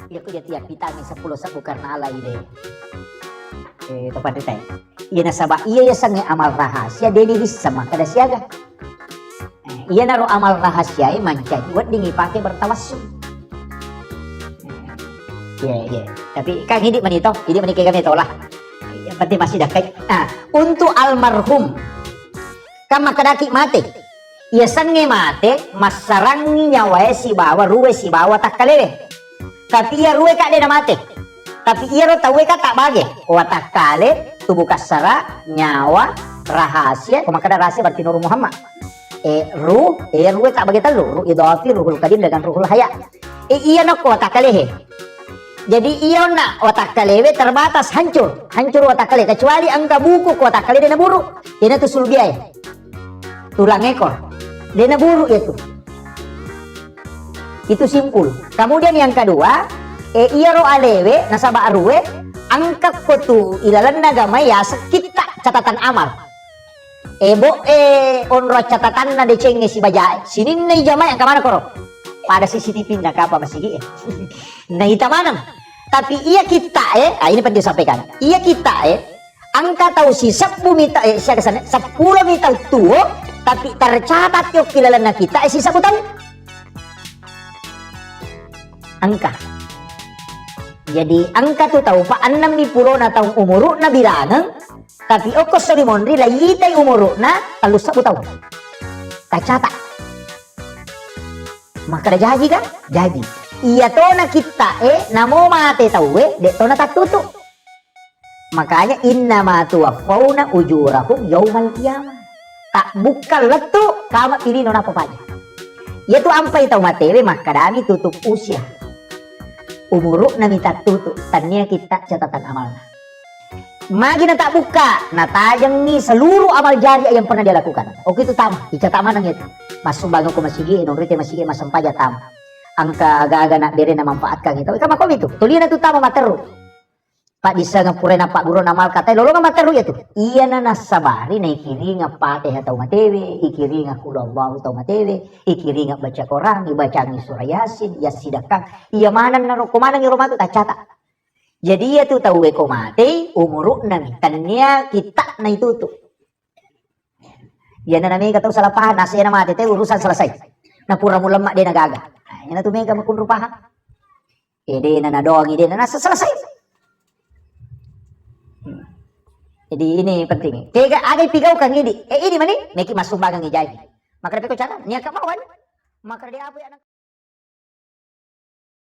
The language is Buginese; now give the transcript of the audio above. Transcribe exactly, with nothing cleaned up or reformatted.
Iya, ku dia tiap pitangi seppulo sebbu karena ala ide. Eh, tepat detail. Iya, nasaba iya, iya sange amal rahasia, deni bisa makkeda siaga. Eh, iyanaro amal rahasia e mancaji wedding ipake bertawassul. Eh, iya, iya. Tapi kan ini meni to, ini meni kega metola. Yang penting masih dekat. Nah, untuk almarhum, kan makkedaki mate. Iya sange mate, massarangi nyawae sibawa ruwe sibawa takkalewe. Tapi iya ruwe ka de namate. Tapi iyaro tauwe ka tabbage. Watakkale, tubuh kassara, nyawa, rahasia. Ko makkeda rahasia berarti Nur Muhammad. Eh, ruh, eh, ruwe tabbage tellu. Ruh idafi, ruhul kadim, dengan ruhul haya. Eh, iya nokko watakkalehe. Jadi iya onna watakkalewe terbatas, hancur. Hancur watakkale. Kecuali engka buku ko watakkale de naburu. Iyanatu sulbiae. Tulang ekor. De naburu itu. Itu simpul. Kemudian yang kedua, eh, iyaro alewe nasaba ruwe, angkakko tu ilalenna agama yaseng kitta catatan amal. Eh, bo, eh, onro catatanna decengnge sibajae. Sininna ijamae angka mana koro? Pada C C T V na kapa masigi e. Naita maneng. Tapi iya kitta e, ah, ini penting sampaikan. Iya kitta e, engka tau sisebbu mita, eh, siaga sana, seppulo mita tuo, tapi tercatat yokki lalenna kitta e sisebbu tau. Engka. Jadi engka tu tau pa ennem mi pulona taung umuru'na bilangeng, tapi okko sori monri laitai umuru'na tellu sebbu taung. Tacata. Makkeda jaji kan? Jaji. Iya tona kitta e, namo mate tauwe, de tona tattutu. Makanya innama tuwaffauna ujurahum yaumal qiyamah. Tabbukka lettu kama pilino nappa paja. Iyatu ampai tau matewe makkedami tutup usia. Umuru'na mi tattutu, tannia kitta catatan amalna. Magi na tabbukka, natajengngi seluruh amal jariah yang pernah dia lakukan. Oke itu tama, dicatat maneng itu. Massumbang ko masigi, nonrite masigi massempajang tama. Engka aga-aga na bere na manfaatkan itu. Kama komi tu, tulina tu tama matteru. Paddissengeng pura nappagguruna amal katae, lolongeng matteru iyatu. Iyana nassabari naikiringeng Fatihah tau matewe, ikiringeng Qul Huwallahu tau matewe, ikiringeng baca Quran, ibacangi surah Yasin, yassidakkang. Iya maneng naro ko maneng iro matu taccata. Jadi iyatu tauwe ko matei, umuru'na mi, tennia kitta'na itutu. Iyana namega tau salah paham, nasena mate te urusan selesai. Na pura mulemma de nagaga. Nah, iyana tu mega makunru paham. Eh, de na nadoangi, de na nasa selesai. Jadi ini penting. Kega aga pigaukan idi. Eh, ini mani, meki massumbangeng jaji. Maka peko cara, niaka mawani. Maka dia apa ya